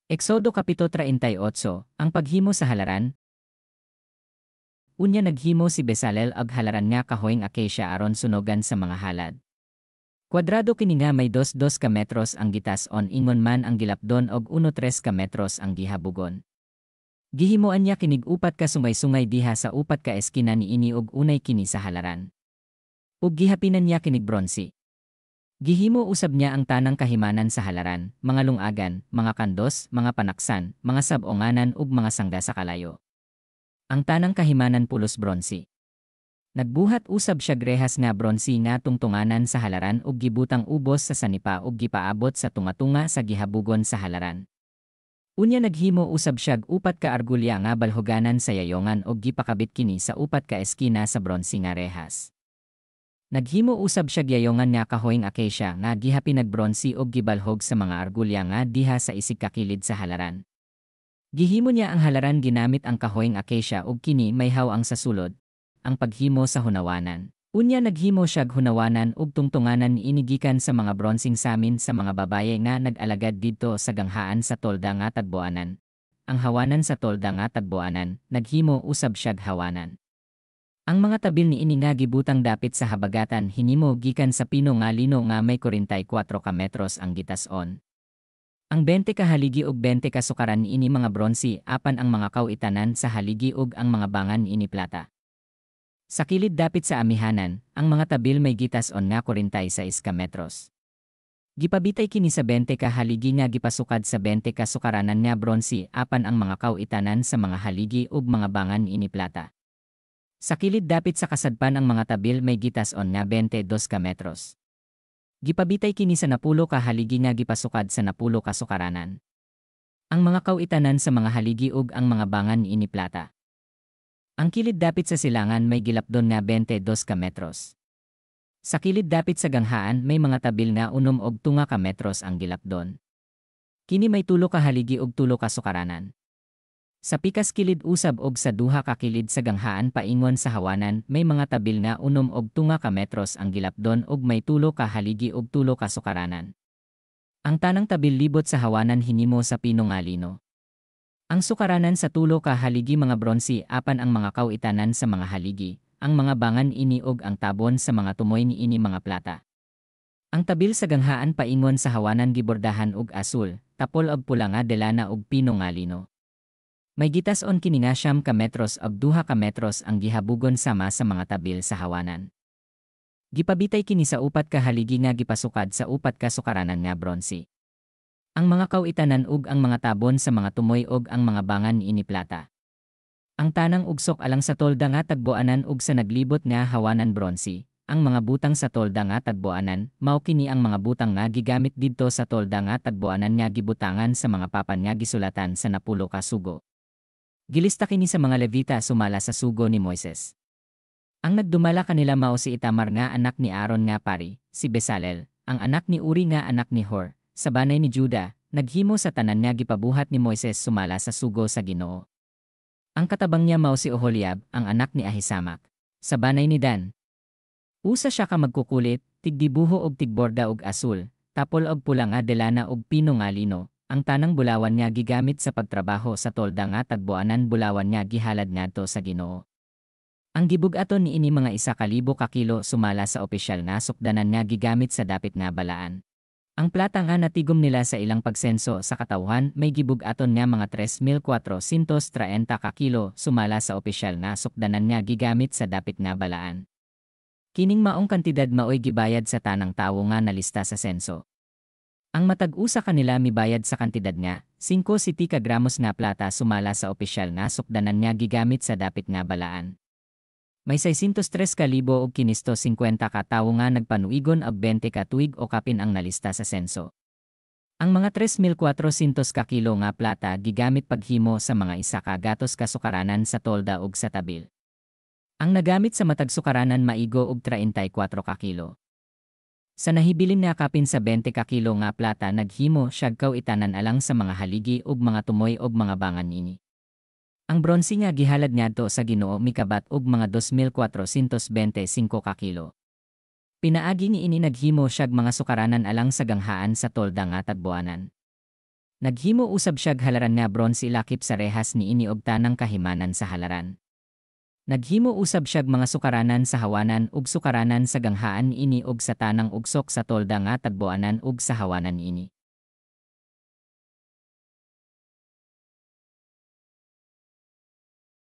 Exodo Kapitulo 38, ang paghimo sa halaran. Unya naghimo si Bezalel og halaran nga kahoyng acacia aron sunogan sa mga halad. Kwadrado kini nga may 2.2 ka metros ang gitas-on, ingon man ang gilapdon, og 1.3 ka metros ang gihabugon. Gihimuan niya kinig upat ka sungay-sungay diha sa upat ka eskina niini ug unay kini sa halaran. Ug gihapinan niya kinig bronse. Gihimo usab niya ang tanang kahimanan sa halaran, mga lungagan, mga kandos, mga panaksan, mga sab-onganan ug mga sangga sa kalayo. Ang tanang kahimanan pulos bronse. Nagbuhat usab siya rehas nga bronse nga tungtunganan sa halaran ug gibutang ubos sa sanipa ug gipaabot sa tunga-tunga sa gihabugon sa halaran. Unya naghimo usab siyag upat ka argulya nga balhuganan sa yayongan ug gipakabit kini sa upat ka eskina sa bronse nga rehas. Naghimo usab siya yayongan nga kahoyng acacia nga gihapinag bronse ug gibalhog sa mga argulya nga diha sa isig kakilid sa halaran. Gihimo niya ang halaran ginamit ang kahoyng acacia ug kini may haw-ang sa sulod. Ang paghimo sa hunawanan. Unya naghimo siyag hunawanan ug tungtunganan niini gikan sa mga bronseng samin sa mga babaye nga nag-alagad didto sa ganghaan sa tolda nga tagboanan. Ang hawanan sa tolda nga tagboanan, naghimo usab siyag hawanan. Ang mga tabil niini nga gibutang dapit sa habagatan hinimo gikan sa pino nga lino nga may 44 ka metros ang gitas-on. Ang 20 ka haligi ug 20 ka sukaran niini mga bronse, apan ang mga kaw-itanan sa haligi ug ang mga bangan niini plata. Sa kilid dapit sa amihanan, ang mga tabil may gitas-on nga 46 ka metros. Gipabitay kini sa 20 ka haligi nga gipasukad sa 20 ka sukaranan nga bronse, apan ang mga kaw-itanan sa mga haligi ug mga bangan niini plata. Sa kilid dapit sa kasadpan, ang mga tabil may gitas-on nga 22 ka metros. Gipabitay kini sa 10 ka haligi nga gipasukad sa 10 ka sukaranan. Ang mga kaw-itanan sa mga haligi ug ang mga bangan niini plata. Ang kilid dapit sa silangan may gilapdon nga 22 ka metros. Sa kilid dapit sa ganghaan may mga tabil nga 6.5 ka metros ang gilapdon. Kini may 3 ka haligi ug 3 ka sukaranan. Sa pikas kilid usab og sa duha ka kilid sa ganghaan paingon sa hawanan may mga tabil nga 6.5 ka metros ang gilapdon ug may 3 ka haligi ug 3 ka sukaranan. Ang tanang tabil libot sa hawanan hinimo sa pino nga lino. Ang sukaranan sa 3 ka haligi mga bronse, apan ang mga kaw-itanan sa mga haligi, ang mga bangan ini ug ang tabon sa mga tumoy niini mga plata. Ang tabil sa ganghaan paingon sa hawanan gibordahan og asul, tapol og pula nga delana ug pino nga lino. May gitas-on kini nga 9 ka metros ug 2 ka metros ang gihabugon sama sa mga tabil sa hawanan. Gipabitay kini sa upat ka haligi nga gipasukad sa upat ka sukaranan nga bronse. Ang mga kaw-itanan ug ang mga tabon sa mga tumoy ug ang mga bangan niini plata. Ang tanang ugsok alang sa tolda nga tagboanan ug sa naglibot nga hawanan bronse. Ang mga butang sa tolda nga tagboanan, mao kini ang mga butang nga gigamit didto sa tolda nga tagboanan nga gibutangan sa mga papan nga gisulatan sa 10 ka sugo. Gilista kini sa mga Levita sumala sa sugo ni Moises. Ang nagdumala kanila mao si Itamar nga anak ni Aaron nga pari, si Bezalel, ang anak ni Uri nga anak ni Hur, sa banay ni Juda, naghimo sa tanan nga gipabuhat ni Moises sumala sa sugo sa Ginoo. Ang katabang niya mao si Oholiab, ang anak ni Ahisamak, sa banay ni Dan. Usa siya ka magkukulit, tigdibuho og tigborda og asul, tapol og pula nga delana og pino nga lino. Ang tanang bulawan nga gigamit sa pagtrabaho sa tolda nga tagboanan bulawan nga gihalad ngadto sa Ginoo. Ang gibug-aton niini mga 1,000 ka kilo sumala sa opisyal nga sukdanan nga gigamit sa dapit nga balaan. Ang plata nga natigom nila sa ilang pagsenso sa katawhan may gibug-aton nga mga 3,430 ka kilo sumala sa opisyal nga sukdanan nga gigamit sa dapit nga balaan. Kining maong kantidad maoy gibayad sa tanang tawo nga nalista sa senso. Ang matag usa kanila mibayad sa kantidad nga 5 city ka gramos nga plata sumala sa opisyal nga sukdanan nga gigamit sa dapit nga balaan. May 603,550 ka tawo nga nagpanuigon og 20 ka tuig o kapin ang nalista sa senso. Ang mga 3,400 ka kilo nga plata gigamit paghimo sa mga 100 ka sukaranan sa tolda ug sa tabil. Ang nagamit sa matag sukaranan maigo og 34 ka kilo. Sa nahibilin nga kapin sa 20 ka kilo nga plata naghimo siyag kaw-itanan alang sa mga haligi ug mga tumoy ug mga bangan niini. Ang bronse nga gihalad ngadto sa Ginoo mikabat og mga 2,425 ka kilo. Pinaagi niini naghimo siyag mga sukaranan alang sa ganghaan sa tolda nga tagboanan. Naghimo usab siya'g halaran nga bronse lakip sa rehas niini og tanang kahimanan sa halaran. Naghimo usab siya'g mga sukaranan sa hawanan ug sukaranan sa ganghaan niini ug sa tanang ugsok sa tolda nga tagboanan ug sa hawanan niini.